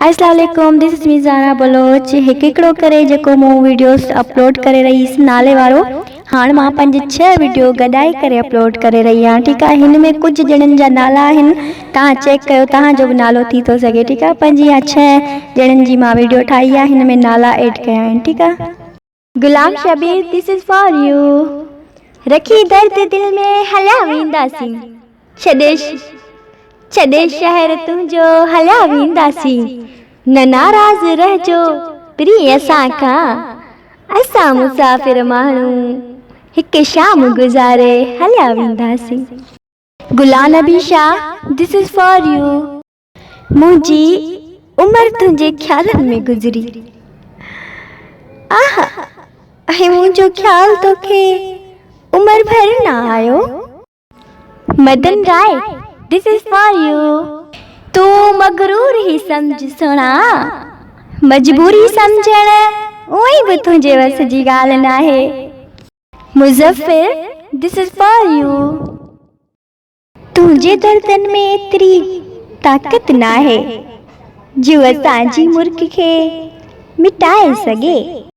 اسلام عليڪم دس از مي زارا بلوچ هڪ هڪڙو ڪري جيڪو مون ويڊيوز اپلوڊ ڪري رهي هيس نالي وارو هاڻ مان پنج ڇهه ويڊيو گڏائي ڪري اپلوڊ ڪري رهي آهيان ٺيڪ آهي هن ۾ ڪجهه ڄڻن جا نالا آهن توهان چيڪ ڪيو توهان جو به نالو ٿي ٿو سگهي ٺيڪ آهي پنج يا ڇهه ڄڻن جي مان ويڊيو ٺاهي آهي هن ۾ نالا ايڊ ڪيا آهن ٺيڪ آهي. Ghulam Shabbir this is for you رکي درد دل ۾ هليا وينداسين ڇڏي ڇڏي شهر تنهنجو هليا وينداسين نه ناراض رهجو پرين اسان کان اسان مسافر ماڻهو هڪ شام گذاري هليا وينداسين. Ghulam Nabi Shah this is for you. منهنجي عمر تنهنجي خيالن ۾ گذري آه ۽ منهنجو خيال توکي عمر ڀر نه آيو. Madan Rai this is for you. تون مغرور هي سمجهه سهڻا مجبوري سمجهڻ اونئي به تنهنجي وس جي ڳالهه ناهي. Muzaffar this is for you. تنهنجي دردن ۾ ايتري طاقت ناهي جو اسان جي مرڪ کي مٽائي سگهي.